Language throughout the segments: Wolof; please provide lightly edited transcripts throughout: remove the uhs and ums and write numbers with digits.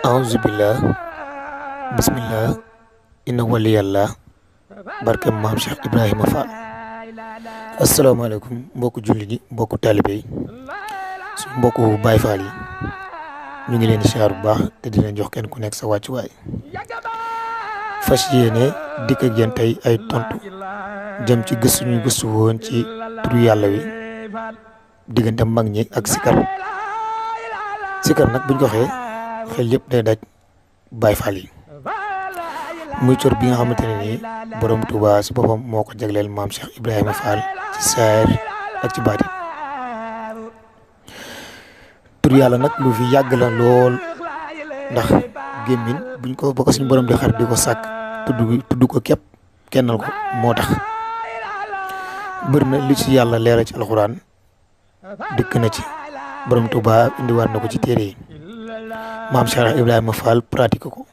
Auzubillah, bismillah, inna waliyallah, barke maam Cheikh Ibrahima Fall. Asalaamaaleykum mbokku jullit yi mbokku taalibe yi su mbokku Baay Faal yi ñu ngi leen di siyaar bu baax te di leen jox kenn ku nekk sa wàccuwaay. Fas yéene dikk ak yéen tey ay tontu jëm ci gëstu ñu gëstu woon ci turu yàlla wi diggante mag ñi ak sikar nag buñ ko waxee xel yëpp day daj Baay Faal yi muy cor bi nga xamante ne nii borom Tuuba si boppam moo ko jagleel maam Cheikh Ibrahima Fall ci saayir ak ci baatin. tur yàlla nag lu fi yàgg la lool ndax gémmiñ buñ ko bokk suñu borom di xar di ko sàkk tudd ko képp kennal ko moo tax bëri na li ci yàlla leeral ci alxuraan dikk na ci borom Tuuba indiwaat na ko ci téere yi maam Cheikh Ibrahima Fall pratique ko.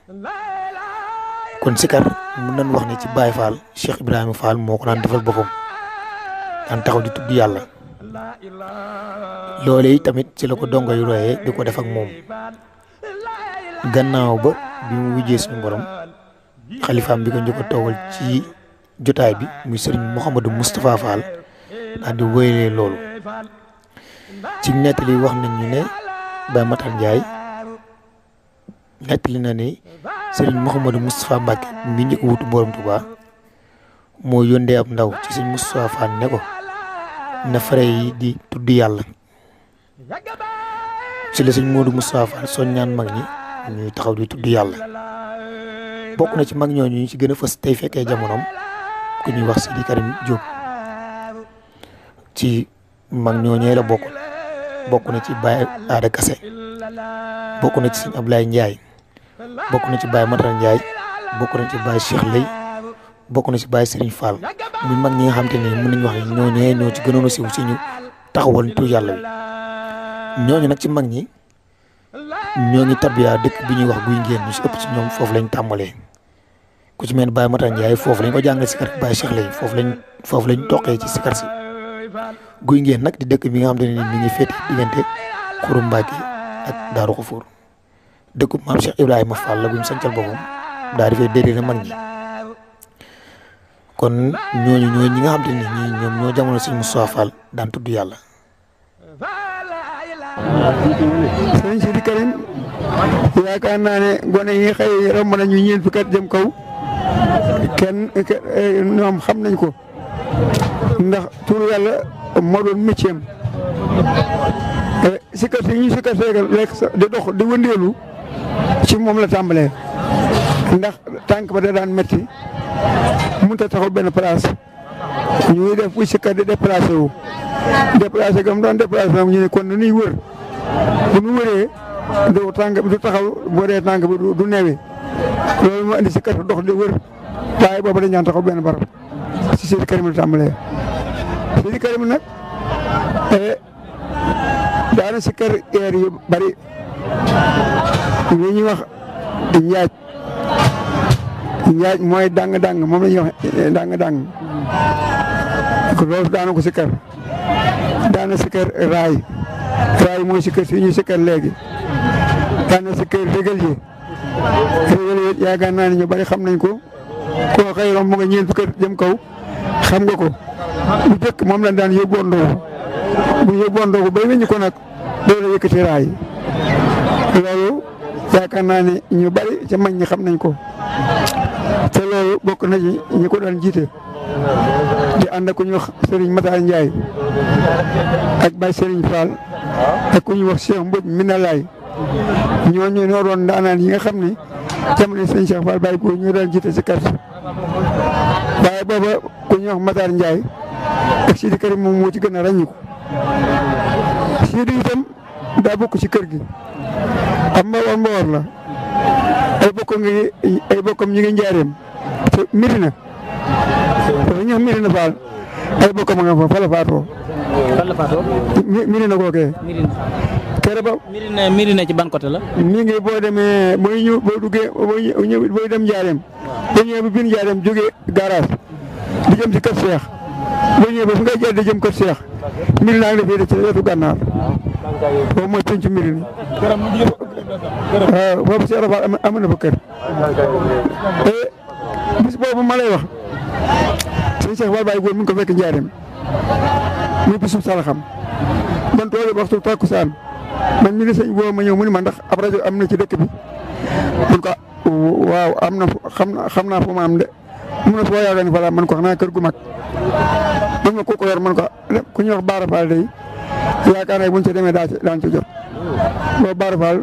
kon sikar mën nañ wax ne ci Baay Faal Cheikh Ibrahima Fall moo ko daan defal boppam daan taxaw di tudd yàlla loole yi tamit ci la ko dongo yu royee di ko def ak moom gannaaw ba bi mu wujjee suñu borom xalifaam bi ko njëkk a toogal ci jotaay bi muy sëriñ Mouhamadou Moustapha Fall daal di wéyalee loolu ci nettali wax nañ ñu ne Baye Matar Ndiaye nettali na ni sëriñ Mouhamadou Moustapha Mbacke mi njëkk wutu borom Touba moo yóndee ab ndaw ci sëriñ Moustapha Fall ne ko na fare yi di tudd yàlla ci la sëriñ Modou Moustapha Fall soññaan mag ñi ñuy taxaw di tudd yàlla bokk na ci mag ñooñu ñu ci gën a fës tey fekkee jamonoom ku ñuy wax Sidi Karim Diop ci mag ñooñee la bokk na ci Baye Aada Kassé bokk na ci sëriñ Ablaye Ndiaye bokk na ci Baye Matar Ndiaye bokk na ci Baye Cheikh Lay bokk na ci Baye Serigne Fall muy mag ñi nga xam te ne mën nañu wax ne ñooñee ñoo ci gënoon a siiw ci ñu taxawal tur yàlla wi ñooñu nag ci mag ñi ñoo ngi tarbiya dëkk bi ñuy wax guy ngeen ñu si ëpp ci ñoom foofu lañ tàmbalee ku ci mel ne Baye Matar Ndiaye foofu lañ ko jàngal sikar Baye Cheikh Lay foofu lañ toqee ci sikar si guy ngeen nag di dëkk bi nga xam te ne mi ngi féete diggante Xuru Mbàkke ak Daaru Xufuur dëkku maam Cheikh Ibrahima Fall la bu ñu sancal boppam daal di fay déedéet mag ñi kon ñooñu ñooy ñi nga xam te ne ñii ñoom ñoo jamono si Moustapha Fall daan tudd yàlla. sëñ Sidi Karim yaakaar naa ne gone yi xëy romb nañu ñeent fukki at jëm kaw kenn ñoom xam nañ ko ndax turu yàlla moo doon métier am sikar si ñu sikar seegal lekk di dox di wëndeelu ci moom la tàmbalee ndax tànk ba da daan métti mënut a taxaw benn place ñuy def bu sikar di déplacé gam doon déplacé nag ñu ne kon dañuy wër bu ñu wëree du tànk bi du taxaw boo dee tànk bi du newe loolu moo indi sikar dox di wër waaye boobu dañ daan taxaw benn barab si Sidi Karim la tàmbalee Sidi Karim nag daana sikar eer yu bari li ñuy wax njaaj mooy dang moom la ñuy wax dang loolu daana ko sikar daana sikar raay mooy sikar si ñuy sikar léegi daana sikar régal yi yaakaar naa ne ñu bari xam nañ ko koo xëy romb nga ñeent fukki jëm kaw xam nga ko bu jëkk moom lañ daan yóbbuwoon bu yóbbuwoon ko bay weñu ko nag loolu la yëkkati raay loolu yaakaar naa ne ñu bari ca mag ñi xam nañ ko te loolu bokk na ci ñi ko daan jiite di ànd ak ku ñuy wax Serigne Matar Ndiaye ak Baye Serigne Fall ak ku ñuy wax Cheikh Mbodj Minalaay ñooñu ñoo doon daanaan yi nga xam ne jamono Serigne Cheikh Fall Baye Góor ñoo daan jiite si kàr waaye booba ku ñuy wax Matar Ndiaye ak Sidi Karim moom moo ci gën a ràññiku Sidi itam daa bokk ci kër gi am mbawoor la ay bokkam ñu ngi njaareem te Mirina dafa ñëw Mirina Fall ay bokkam nga fa la faatoo Mirina kookee kere ba Mirina ci ban côté la. mi ngi boo demee booy ñëw boo duggee booy dem Njaareem boo ñëwee ba biir Njaareem jógee garage di jëm ci kër Cheikh boo ñëwee ba fi ngay jël di jëm kër Cheikh Mirina ngi dafay ci wetu gànnaar boobu mooy penc Mirina waaw boobu Cheikh Rafal am na fa kër bis boobu ma lay wax sëñ Cheikh Fall Baye Góor mu ngi ko fekk Njaareem muy bisub Saraxam man tool waxtu takkusaan man mi ni sëñ boobu ma ñëw mu ni ma ndax ab rajo am na ci dëkk bi mun ko waaw am na xam naa fu ma am de mun na foo yaakaar ni fa la man ko xanaa kër gu mag man ma ku ko yor man ko ku ñuy wax Baara Fall day yaakaar naa buñ ca demee daan ca jot boobu Baara Fall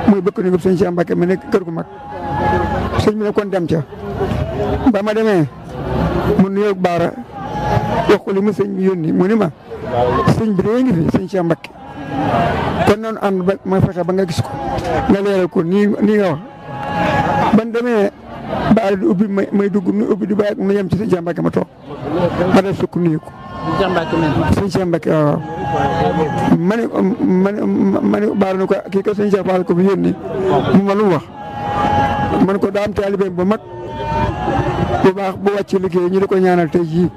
muy bëkk ni ngub sëñ Cheikh Mbacke ma nekk kër gu mag sëñ bi ne kon dem ca ba ma demee mu nuyoo Baara wax ko li ma sëñ bi yónni mu ni ma sëñ bi dee ngi fi sëñ Cheikh Mbacke kon noonu ànd ba ma fexe ba nga gis ko nga leeral ko nii nga wax ban demee Baara di ubbi may dugg nu ubbi di bàyyi nu yem ci sëñ Cheikh Mbacke ma toog ma def sukk nuyu ko sëñ Cheikh Mbacke waaw ma ne Baara ni ko kii ko sëñ Cheikh Fall ko fi yónni mu ma lu wax man ko daa am taalibe bu mag bu baax bu wàcc liggéey ñu di ko ñaanal tey jii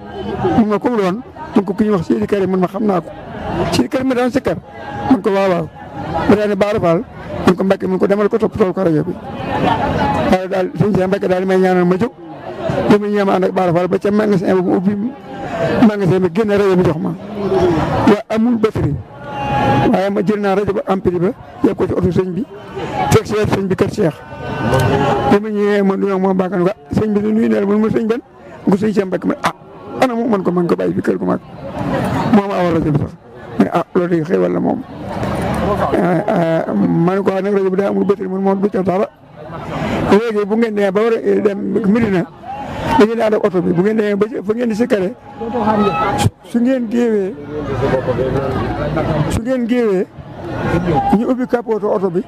mun ma comme doon donc ku ñuy wax Sidi Karim man ma xam naa ko Sidi Karim ma daan sikkar man ko waaw ma daal ne Baara Fall man ko Mbacke man ko demal ko toppatoo ko rajo bi waaye daal sëñ Cheikh Mbacke daal di may ñaanal ma jóg li muy ñeema ànd ak Baara Fall ba ca magasin bu ubbi magasin bi génn rajo bi jox ma waaye amul batterie waaye ma jël naa rajo ba ampli ba yëpp ko ci oto sëñ bi fekk si sëñ bi kër Cheikh bi ma ñëwee ma nuyoo moom bàkkan ko sëñ bi nuyu neel man ma sëñ ban ko sëñ Cheikh Mbacke man ana moom man ko bàyyi bi kër gu mag moom awal rajo bi sax mais loolu day xéwal la moom man ko nag rajo bi daa amul batterie man moom du ca dara léegi bu ngeen demee ba war a dem Medina da ngeen di ànd ak oto bi bu ngeen demee ba fa ngeen di sikkare su ngeen géewee ñu ubbi capot oto bi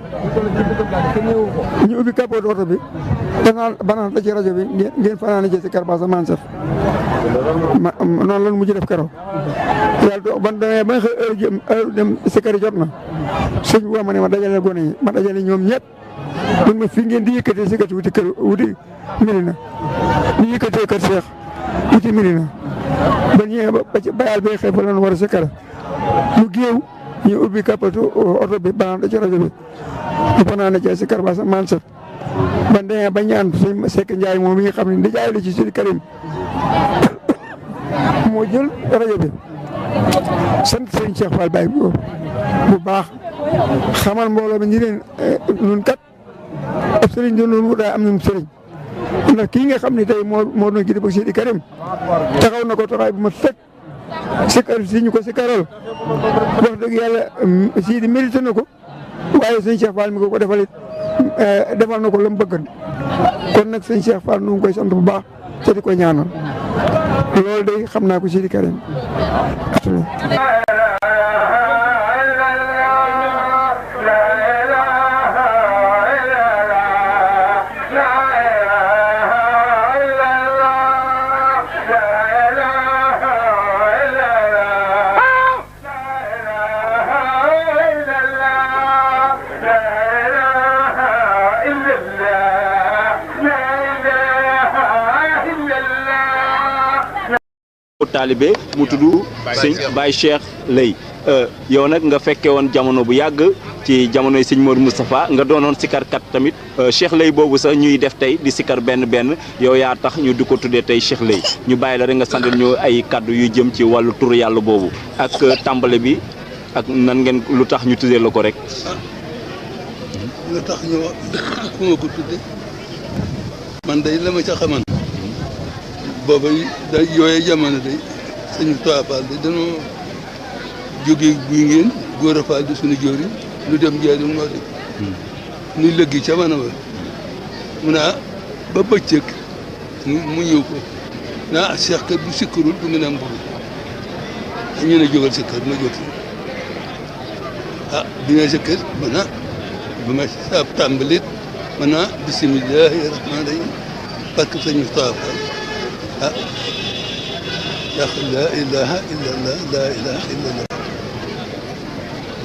banaan la ci rajo bi ngeen fanaane ci sikkar ba sa man sef noonu lan mujj def keroog yàlla ban demee ba nga xëy heure dem sikkari jot na sëñ bi ma ne ma dajale gone yi ma dajale ñoom ñëpp mun ma fi ngeen di yëkkatee sikkati wuti Medina ñu yëkkatee kër Cheikh wuti Medina ba ñëwee ba ci bayal bi xëy fa la war a sikkar mu géew ñu ubbi kapatu oto bi banaan da ci rajo bi ñu fanaane ci sikkar ba sa man sef ban demee ba ñaan sëñ Seck Ndiaye moom mi nga xam ne di jaay la ci Sidi Karim moo jël rajo bi sant sëñ Cheikh Fall Baye bu baax xamal mbooloo mi ni leen nun kat ab sëriñ doon loolu daa am ñun sëriñ ndax kii nga xam ne tey moo doon gidi ba Sidi Karim taxaw na ko taxawaay bu ma fekk sikkar si ñu ko sikkaral wax dëgg yàlla Sidi mérité na ko waaye sëñ Cheikh Fall mi ko defal na ko la mu bëggan kon nag sëñ Cheikh Fall nu ngi koy sant bu baax te di ko ñaanal loolu day xam naa ko Sidi Karim taalibe mu tudd sëñ Baye Cheikh Lay yow nag nga fekke woon jamono bu yàgg ci jamonoy sëñ Modou Moustapha nga doonoon sikarkat tamit Cheikh Lay boobu sax ñuy def tey di sikar benn yow yaa tax ñu di ko tuddee tey Cheikh Lay ñu bàyyi la rek nga sant ñu ay kaddu yu jëm ci wàllu tur yàlla boobu ak tàmbale bi ak nan ngeen lu tax ñu tuddee la ko rek. lu tax ñu fu ma ko tuddee man day la ma ca xaman booba day yooyee jamono day sëñ Tuubaa Fall day dañoo jógee guy ngeen góor a Fall di suñu jóor yi lu dem njëriñ moo di nuy lëggi ca man a war mu ne ba bëccëg mu ñëw ko naa Cheikh kat bu sikkarul du ngeen am mburu ñu ne jógal sa kër ma jóg si bi nga sa kër ba ma saab tàmbalit ma bisimilahi rahmaani rahim parce que sëñ Tuubaa Fall ndax laa ilaha illallah laa ilaha illallah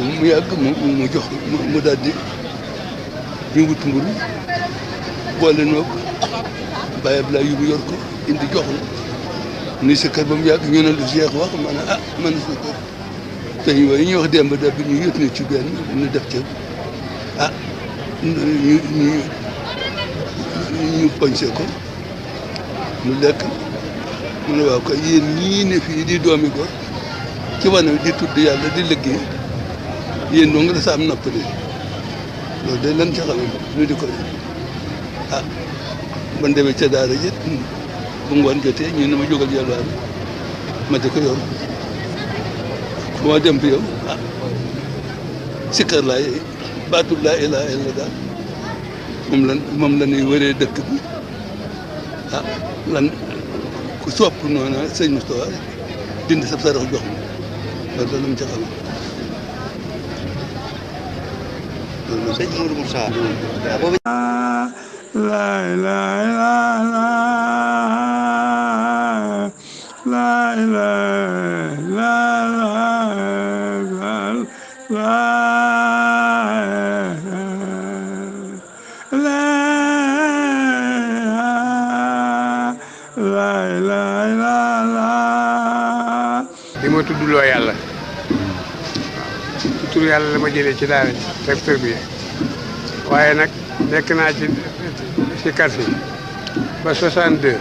mu yàgg mu jox mu daal di ñu wut mburu boole noo ko Baye Abdoulaye yu mu yor ko indi jox la ni sa kër ba mu yàgg ñu ne lu Cheikh wax ma ne man sa kër te yooyu ñuy wax démb da bi ñu yët na ci benn ñu def ca ñu poñse ko mu lekk mu ne waaw kay yéen ñii ne fii di doomi góor ci wane di tudd yàlla di liggéey yéen doo nga la sa am noppali loolu day lan ca xamee ñu di ko man demee ca daara ji bu ngoon jotee ñu ne ma jógal yalwaan ma di ko yor bu ma dem fi yow sikkar laay baatul laa ilaaha illa daal moom la ñuy wëree dëkk bi lan ku sopp noonu sëñ Moustapha dindi sa sarax jox ma loolu la mu ca xam loolu sëñ Mourou Moussa la ilaha li ma tuddloo yàlla ci tur yàlla la ma jëlee ci daara ji recteur bi waaye nag nekk naa ci quartier ba 62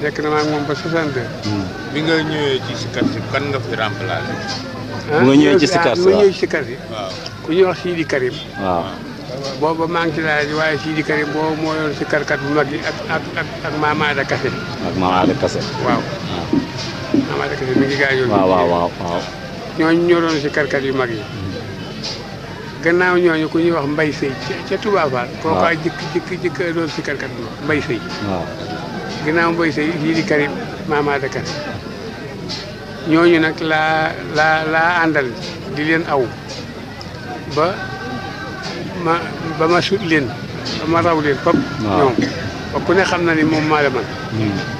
nekk na maa ngi moom ba 62. bi nga ñëwee ci si quartier kan nga fi remplacé. bu nga ñëwee ci si quartier waaw ci quartier. waaw ku ñuy wax Sidi Karim. waaw. booba maa ngi ci daara ji waaye Sidi Karim boobu moo yor si karkat bu mag yi ak Mamada Kassé. ak Mamada Kassé. waaw. Mamada Kassé mi ngi gaañoon. waaw. ñooñu ñoo doon si karkat yu mag yi. gannaaw ñooñu ku ñuy wax Mbay Sëy ca Touba Fall. waaw kooku jëkk doon si karkat bu mag Mbay Sëy. waaw. gannaaw Mbay Sëy Sidi Karim Mamada Kassé. ñooñu nag laa àndal di leen aw ba ma sut leen ba ma raw leen fop ñoom ba ku ne xam na ni moom maa la man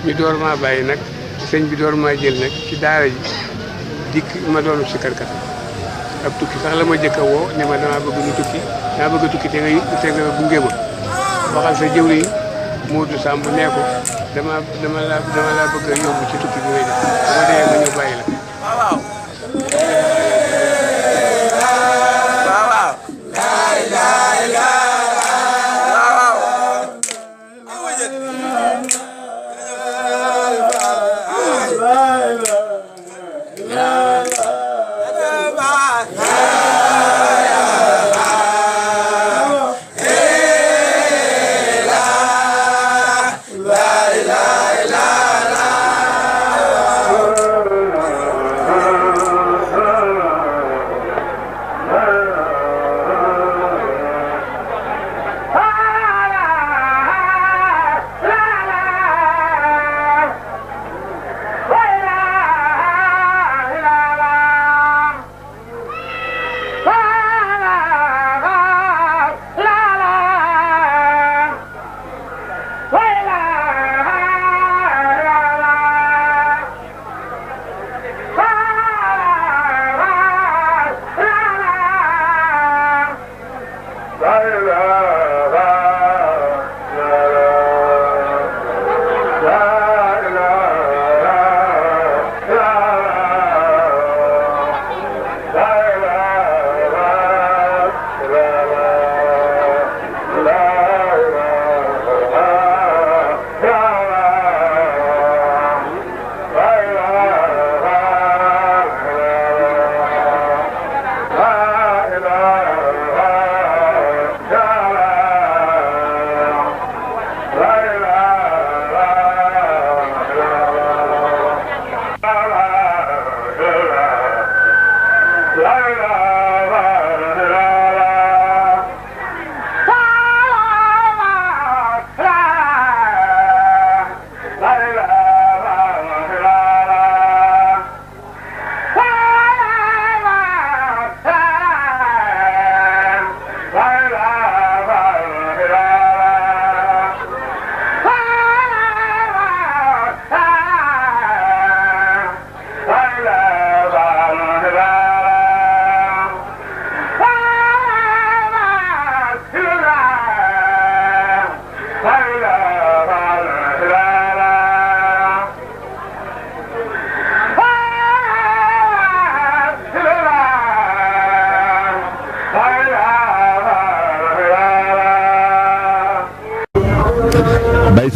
ñu door maa bàyyi nag sëñ bi door maa jël nag ci daara ji dikk ma doonu si karkat ab tukki sax la ma jëkk a woo ne ma damaa bëgg ñu tukki daa bëgg a tukki te nga gunge ma waxal sa jëwri yi Modou Samb nee ko dama la bëgg a yóbbu ci tukki bi ngay def bu ma dee ma ñëw bàyyi la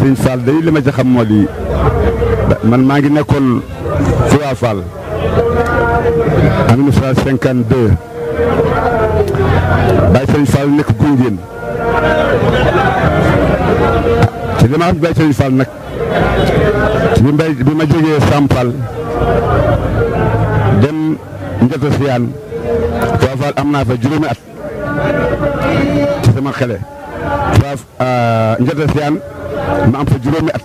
Serigne Fall day li ma ci xam moo di man maa ngi nekkoon Touba Fall en 1952 Baye Serigne Fall nekk Gungeen ci li ma xam Baye Serigne Fall nag bi ma jógee Sam Fall dem Njata Siyaan Touba Fall am naa fa juróomi at ci sama xele Njata Siyaan ma am fa juróomi at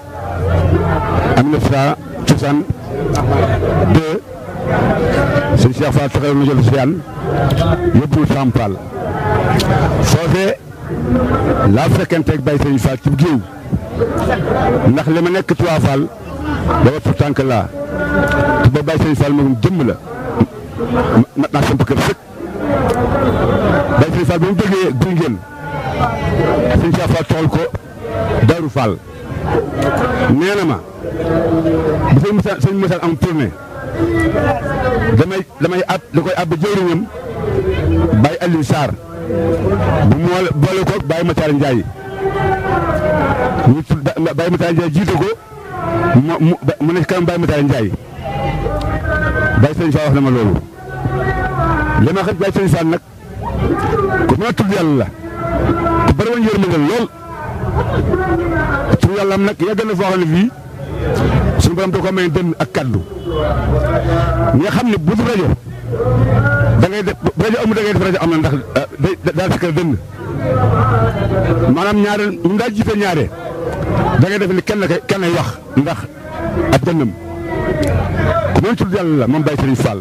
am 1962 sëñ Cheikh Fall taxaw na Njata Siyaan yóbbu Sam Fall foofee laa fekkanteeg Baye Serigne Fall ci géew ndax li ma nekk Touba Fall booba pour tànk laa te ba Baye Serigne Fall moom jëmm la mat naa samp kër sëkk Baye Serigne Fall ba mu jógee Gungeen sëñ Cheikh Fall toxal ko Darou Fall nee na ma bu sëñ Moussa am tournée damay da koy àbb jëwriñam Baye Aliou Sarr bu mu boole ko Baye Matar Ndiaye ñu Baye Matar Ndiaye jiite ko mu nekk kanam Baye Matar Ndiaye Baye Serigne Fall wax na ma loolu li ma xam Baye Serigne Fall nag ku mën a tudd yàlla la te bëri woon yërmande lool tudd yàlla am nag yàgg na foo xam ne fii suñu borom da ko may dënn ak kaddu nga xam ne bu dul rajo da ngay def rajo amul da ngay def rajo am na ndax daal si kër dënn maanaam ñaare ñu daal jiite ñaare da ngay def ni kenn ay wax ndax ak dënnam ku mën tudd yàlla la moom Baye Serigne Fall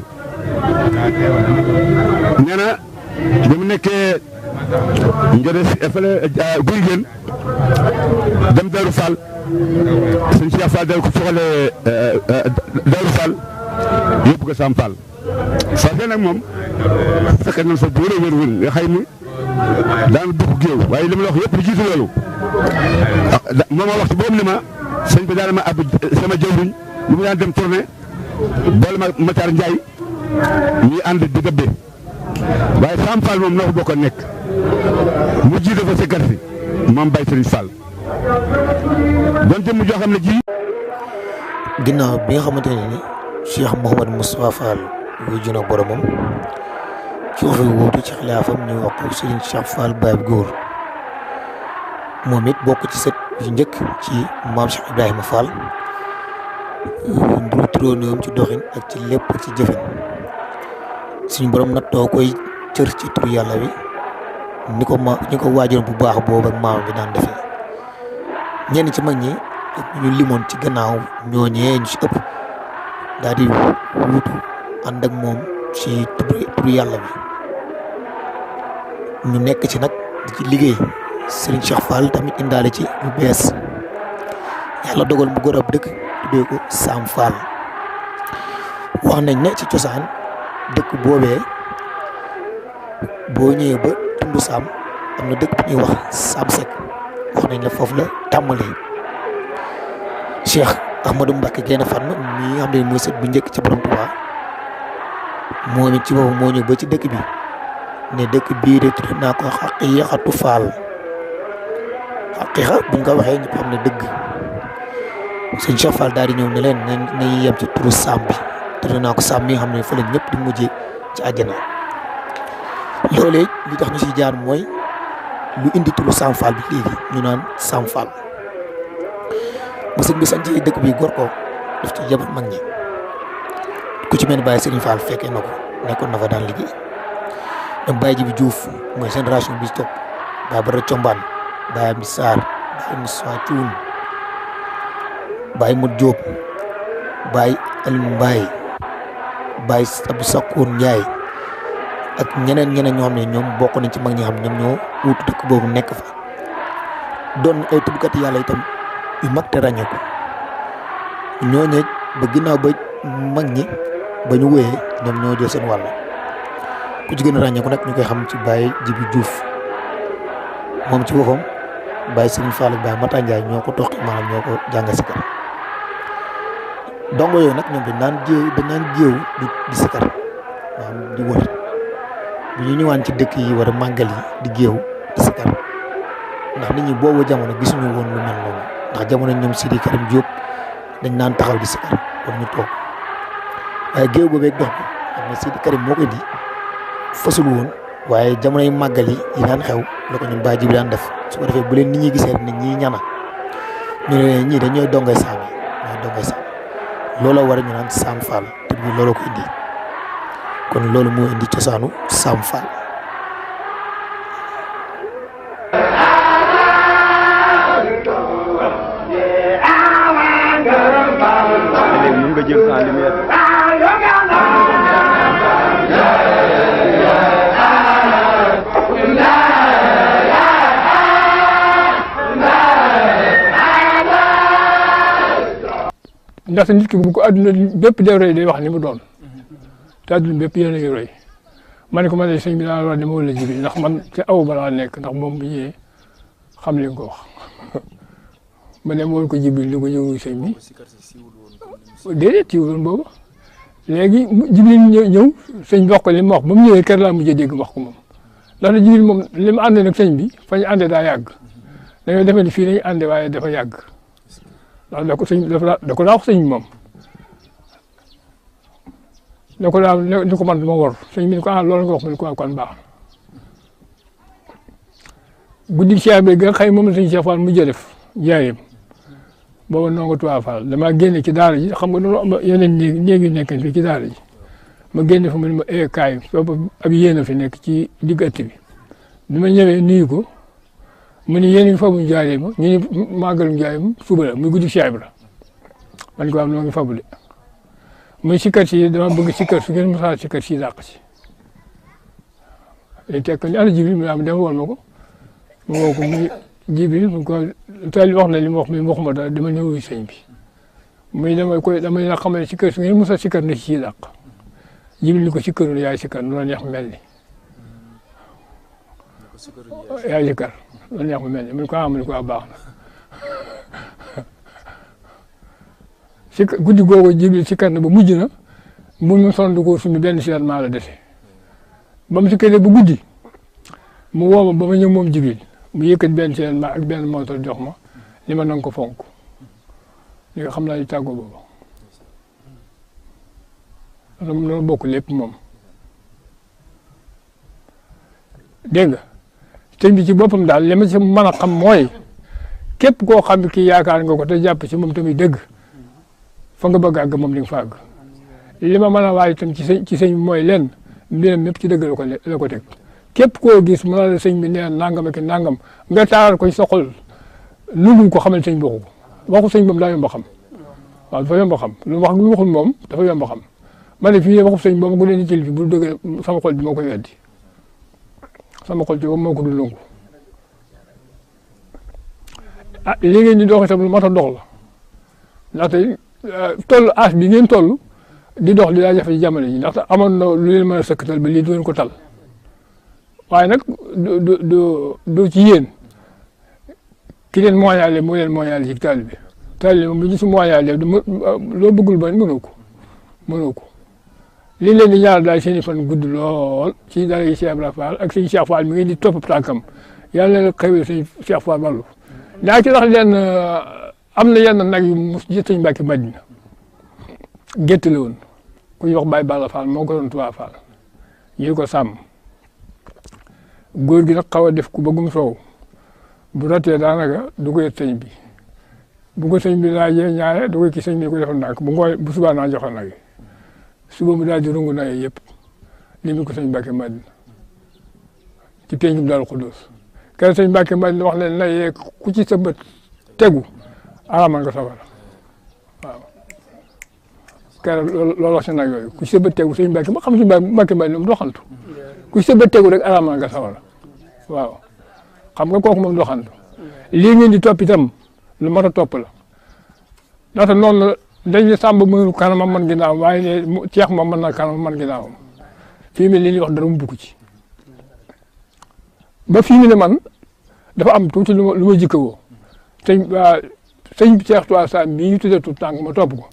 nee na bi mu nekkee njëriñ fële Gungeen dem Darou Fall sëñ Cheikh Fall dal ko soxalee Darou Fall yóbbu ko Sam Fall foofee nag moom fekk nañ fa bu wér nga xëy ni daan dugg géew waaye li ma la wax yëpp lu jiitu loolu moom ma waxtu boobu ni ma sëñ bi daana ma ab sama jëwriñ mu ngi daan dem tournée boole ma Matar Ndiaye ñuy ànd di dëbbe waaye Sam Fall moom na ko bokk nekk mu jiite fa si garsi moom Baye Serigne Fall donte mu joo xam ne ji. ginnaaw bi nga xamante ne ni Cheikh Mouhamad Moustapha Fall wuy juna boromam ci waxi wuutu ci xilaafam ñu wax ko Serigne Cheikh Fall Baye Góor moom it bokk ci sët yu njëkk ci maam Cheikh Ibrahima Fall nduru turóonoom ci doxin ak ci lépp ci jëfin suñu borom nattoo koy cër ci tur yàlla wi ni ko waajuram bu baax boobu ak maam bi daan defee ñenn ci mag ñi ñu limoon ci gannaaw ñooñee ñu ci ëpp daal di wuutu ànd ak moom ci tur yàlla bi ñu nekk ci nag di ci liggéey Serigne Cheikh Fall tamit indaale ci lu bees yàlla dogal mu góor ab dëkk tuddee ko Sam Fall wax nañ ne ci cosaan dëkk boobee boo ñëwee ba tund Sam am na dëkk bu ñuy wax Sam Seck wax nañ la foofu la tàmbalee Cheikh Ahmadou Mbacke Gaïndé Fatma mi nga xam ne mooy sët bu njëkk ci borom Touba moom it ci boobu moo ñëw ba ci dëkk bi ne dëkk bii de tudd naa ko Xaqiiqatu Fall xaqiiqa buñ ko waxee ñëpp xam ne dëgg sëñ Cheikh Fall daal di ñëw ne leen nañ yem ci turu Sam bi tudd naa ko Sam mi nga xam ne fa la ñëpp di mujjee ci àjjana loolee li tax ñu si jaar mooy lu indi turu Sam Fall bi léegi ñu naan Sam Fall ba sëñ bi sañ ci dëkk bi gor ko daf ci jabar mag ñi ku ci mel ni Baye Serigne Fall fekkee na ko nekkoon na fa daan liggéey dem Baye Jibi Diouf mooy génération bi topp Baye Bara Combaan Baye Amdi Sarr Baye Moussa Thioune Baye Modou Diop Baye Alioune Mbaye Baye Abdou Sakour Ndiaye ak ñeneen ñoo xam ne ñoom bokk nañ ci mag ñi xam ne ñoom ñoo wuutu dëkk boobu nekk fa doon ay tuddkat yàlla itam yu mag te ràññee ko ñooñu ba ginnaaw ba mag ñi ba ñu wéyee ñoom ñoo jël seen wàll ku ci gën a ràññee ko nag ñu koy xam ci Baye Jibi Diouf moom ci boppam Baye Serigne Fall ak Baye Mata Ndiaye ñoo ko toqi maanaam ñoo ko jàngal si kër dongo yooyu nag ñoom dañ naan jéew di si kër maanaam di wër bu ñu ñëwaan ci dëkk yi war a màggal yi di géew di si kër ndax nit ñi boobu jamono gisuñu woon lu mel noonu ndax jamono ñoom Sidi Karim Diop dañ naan taxaw di sikar wala ñu toog waaye géew boobu ak dox bi xam ne Sidi Karim moo ko indi fasul woon waaye jamonoy màggal yi daan xew la ko ñun Baye Jibi daan def su ko defee bu leen nit ñi gisee rek ne ñii ñana ñu ne ñii dañooy dongay saam yi ñooy dongay saam looloo war a ñu naan Sam Fall te bi looloo ko indi kon loolu moo indi cosaanu Sam Fall. léegi mën nga jël sa lumière. ndaxte nit ki bu ko adduna bépp day roy day wax ni mu doon te adduna bépp yéen a ngi roy ma ne ko man de sëñ bi daal war ne ma wala jibi ndax man ci aw balaa nekk ndax moom bu ñëwee xam li nga ko wax ma ne ma wol ko jibi li ko ñëw sëñ bi déedéet ci woon boobu léegi jibi ñëw sëñ bi wax ko li mu wax ba mu ñëwee kër laa mujjee dégg wax ko moom ndax jibi moom li mu àndee nag sëñ bi fa ñu àndee daa yàgg dañoo defee ni fii lañu àndee waaye dafa yàgg ndax da ko sëñ da ko daa wax sëñ bi moom da ko daa ni ko man du ma war sëñ bi ni ko loolu nga wax mu ne ko kon baax guddi Cheikh bi nga xëy moom la sëñ Cheikh Fall mu jëlef jaayam booba nonga Tuubaa Fall damaa génne ci daara ji xam nga noonu am yeneen néeg yu nekk fii ci daara ji ma génne fa mu ne ma kaay boobu ab yéen a fi nekk ci digg ëtt bi bi ma ñëwee nuyu ko mu ne yéen a ngi fabu jaaree ma ñu ne màggalu jaay ma suba la muy guddi Cheikh Ibra man ko am noo ngi fabu de muy sikkar si dama bëgg sikkar su ngeen mosaa sikkar si dàq si léegi teg ko ni ana Jibril mu am dama woon ma ko mu woo ko muy Jibril mu ko teel wax na li mu wax mi waxuma dara dama ñëw sëñ bi muy damay la xamal sikkar su ngeen mosaa sikkar na si dàq Jibril ni ko sikkarul yaay sikkar nu la neex mel ni yaay sikkar loolu neex mu mel ni mu ne ko mu ne ko baax na si guddi googu Jibril si na ba mujj na mu sonn ko suñu benn siyaat maa la dese ba mu si këree ba guddi mu woo ma ba ma ñëw moom Jibril mu yëkkat benn siyaat maa ak benn moto jox ma li ma nanga ko fonk li nga xam naa di tàggoo boobu loolu bokk lépp moom dégg nga sëñ bi ci boppam daal li ma ci mën a xam mooy képp koo xam ne kii yaakaar nga ko te jàpp ci moom tamit dëgg fa nga bëgg àgg moom li nga fa àgg li ma mën a waay itam ci sëñ bi mooy lenn mbiram mépp ci dëgg la ko teg képp koo gis mu la sëñ bi nee nangam ak nangam nga taaral ko ci sa xol lu ko xamal sëñ bi waxu sëñ moom daa yomb a xam waaw dafa yomb a xam lu wax lu waxul moom dafa yomb a xam ma ne fii waxu sëñ boobu bu leen itteel fi bu dëgg sama xol bi moo koy weddi sama xol ci boobu moo ko dul nangu li ngeen di dox itam lu mat a dox la ndaxte toll âge bi ngeen toll di dox di daa jafe ci jamono ji ndaxte amoon na lu leen mën a sëkkatal ba lii du leen ko tal waaye nag du ci yéen ki leen moñaale moo leen moñaale ci taalibe bi moom lu ñu si moñaale loo bëggul ba mënoo ko li leen di ñaanal daal seen i fan gudd lool ci dara yi Cheikh Ibra Fall ak sëñ Cheikh Fall mi ngi di topp tànkam yàlla na xëy sëñ Cheikh Fall wàllu daa ci tax leen am na yenn nag yu mu sëñ Mbàkke Madina gétt la woon ku ñuy wax Baye Balla Fall moo ko doon Tuubaa Fall ñu ko sàmm góor gi nag xaw a def ku bëggum soow bu ratee daanaka du ko yet sëñ bi bu ko sëñ bi laajee ñaare du ko ki sëñ bi ko defal ndànk bu subaa naa joxe nag suba mu daal di rungu nag yëpp li mu ko sëñ Mbàkke Madina ci peñum Daaru Xudoos kenn sëñ Mbàkke Madina wax leen na ku ci sa bët tegu aramal nga safara waaw kenn loolu wax si nag yooyu ku ci sa bët tegu sëñ Mbàkke ma xam si Mbàkke Madina moom doxantu ku ci sa bët tegu rek aramal nga safara waaw xam nga kooku moom doxantu lii ngeen di topp itam lu mat a topp la ndaxte noonu la dañ ne sàmb mënu kanamam man ginnaaw waaye ne ceex moom mën na kanamam man ginnaawam fii mu ne li ñuy wax dara mu bukk ci ba fii mu ne man dafa am tuuti lu ma jikkawoo sëñ Cheikh Touba Sam mii ñu tuddee tout tànk ma topp ko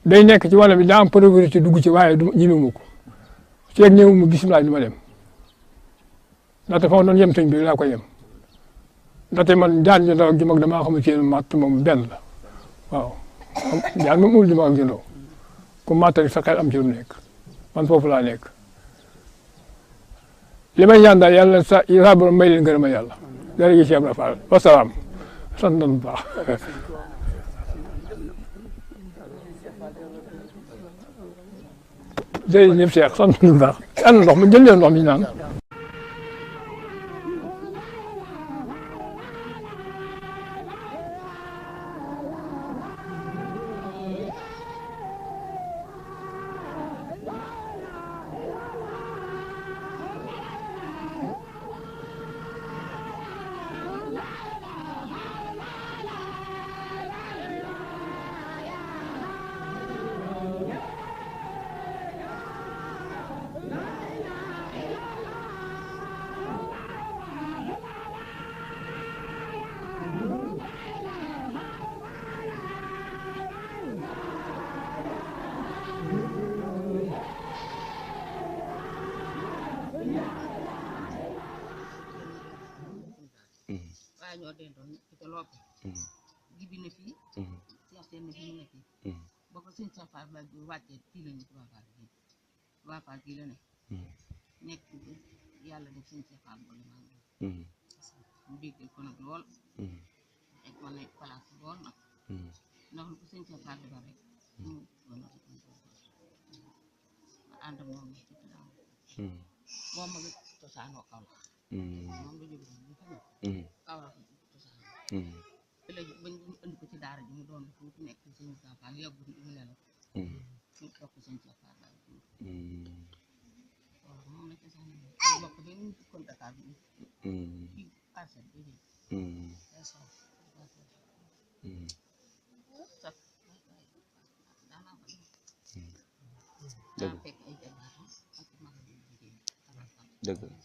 day nekk ci wàll bi daa am priorité dugg ci waaye du ñemewuma ko ceeg ñëwuma bisimilah du ma dem ndaxte fa ma doon yem sëñ bi laa ko yem ndaxte man jaan ju ndaw gi mag damaa xamul ci matt moom benn la waaw jaan moom ul ju mag ju ndaw ku matt rek sa xel am ci lu nekk man foofu laa nekk li may ñaan daal yàlla sa borom may leen gërëm a yàlla dara gi Cheikh Ibra Fall wasalaam sant nañu bu baax jërëjëf Cheikh sant nañu bu baax ana ndox mi jël leen ndox mi naan ñoo dendoon ci ko lopp gibi na fii Cheikh Sène na fii na fii ba ko sëñ Cheikh Fall ba wàccee fii la ñu Touba Fall fii la ne nekk yàlla def sëñ Cheikh Fall boole maa ngi mu déggal ko nag lool ak ma nekk place lool nag ndax lu ko sëñ Cheikh Fall defal rek ñu doon ma ànd ak moom ci daaw moom ma ngi cosaanoo kaw la moom la jóge ñu fa kaw la léegi bañ indi ko ci daara ji mu doon fu nekk sëñ Cheikh Fall yàggul mu nelaw ñu topp sëñ Cheikh Fall ba waaw moom la cosaan ay bokk ba ñu kon Dakar bi ci parcelle bi dëgg la